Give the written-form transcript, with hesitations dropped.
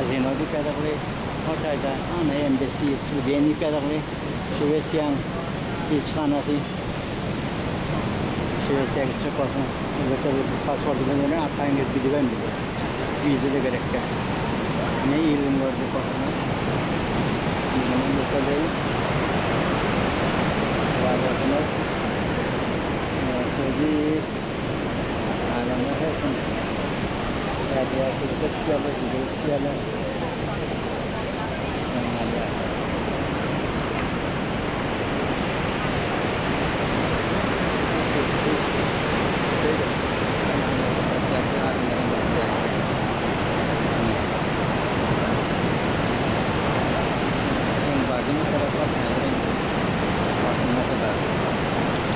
Kazino diýip ýazygly. O taýda ana Embassy Sweden diýip ýazygly. Şwesiýaň ilçihanasy. Şwesiýa gitjek bolsaň, elbetde bu pasportyňyz bilen arkaýyn girip gidibem bilýär. Wiza-da gerek däl. Ne il-gün görjek bolsaňyz, ýüzüňem görkezeýin. Barýarsyňyz. Şeýdip, adamlar her kim ädýär, surata düşýärler, wideo düşýärler.